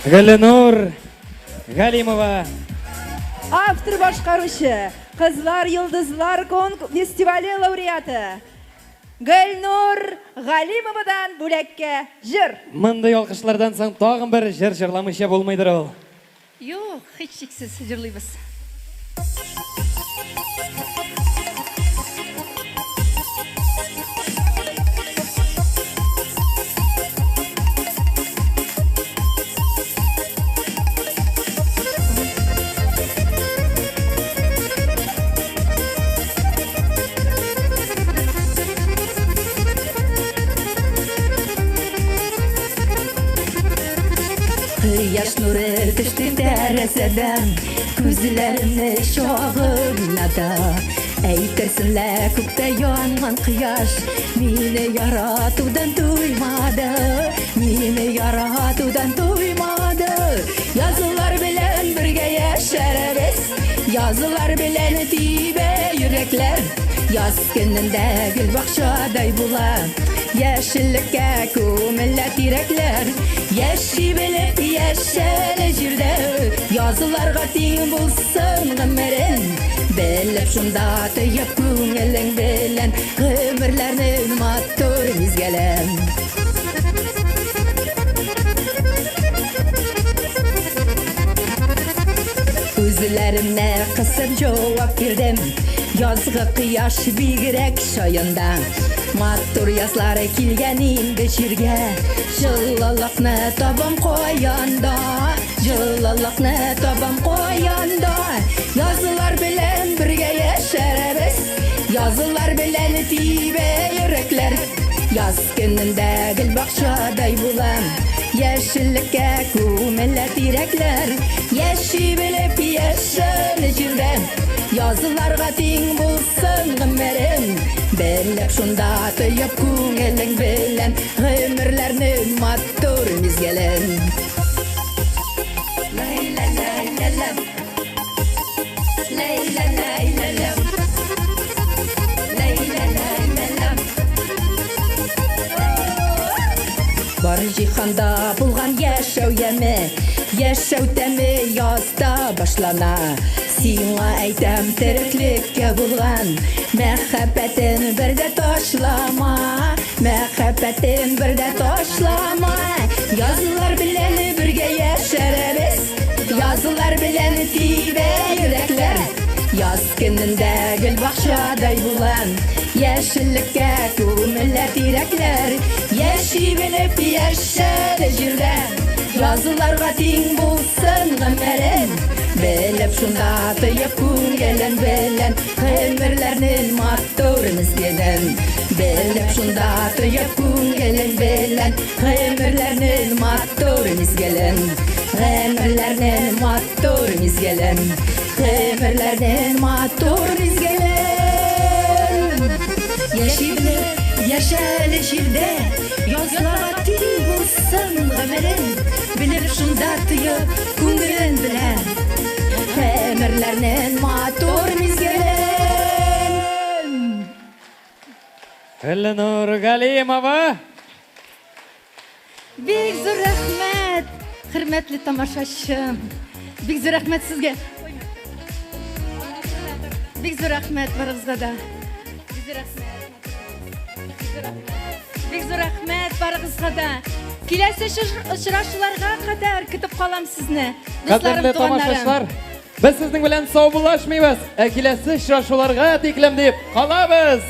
Гөлнур Галимова. Автор башкаручы, Кызлар йолдызлар конк фестивале лауреаты Гөлнур Галимовадан бүләккә җыр. Мондый алкышлардан соң тагын бер җыр җырламыйча булмыйдыр ул. Юк, һичшиксез җырлыйбыз. Кояш нуры төште тәрәзәдән, Күзләремне чагып уйнады. Әйтерсең лә күктә янган кояш Мине яратудан туймады, Мине яратудан туймады. Язулар белән бергә яшәрбез, Язулар белән тибә йөрәкләр. Яз көнендә гөл бакчадай була, Яшеллеккә күмелә тирәкләр. Яши белеп яшәле җирдә, Язуларга тиң булсын гомерең. Белеп шунда тоеп күңелең белән Гомерләрнең матур мизгелен. Күзләремне кысып җавап бирдем. Язгы кояш бигрәк чаянда. Матур язлар килгән инде җиргә. Җылылыкны табам каянда? Җылылыкны табам каянда? Язлар белән бергә яшәрбез. Язлар белән тибә йөрәкләр. Яз көнендә гөл бакчадай булам. Яшеллеккә күмелә тирәкләр. Яши белеп яшәл җирдә. Язларга тиң булсын гомерең. Белеп шунда тоеп күңелең белән гомерләрнең матур мизгелен. Бар җиһанда булган яшәү яме, яшәү тәме язда башлана. Сиңа әйтәм, тереклеккә булган мәхәббәтен бер дә ташлама, мәхәббәтен бер дә ташлама. Язлар белән бергә яшәрбез, Язлар белән тибә йөрәкләр. Яз көнендә гөл бакчадай булам. Яшеллеккә күмелә тирәкләр. Яши белеп яшәл җирдә. Язларга тиң булсын гомерең. Белеп шунда тоеп күңелең белән гомерләрнең матур мизгелен. Белеп шунда тоеп күңелең белән гомерләрнең матур мизгелен. Гомерләрнең матур мизгелен. Гомерләрнең матур мизгелен. Яши белеп, яшәле җирдә, язларга тиң булсын гомерең. Белеп шунда тоеп, күңелең белән гомерләрнең матур мизгелен. Гөлнур Галимова. Бик зур рәхмәт, хөрмәтле тамашачым. Бик зур рәхмәт сезгә. Бик зур рәхмәт барыгызга да. Бик зур рәхмәт. Бик зур рәхмәт барыгызга да. Киләсе очрашуларга кадәр көтеп калам сезне. Дусларым, Кадерле туганнарым. тамашачылар, без сезнең белән саубуллашмыйбыз, ә киләсе очрашуларга тиклем дип калабыз.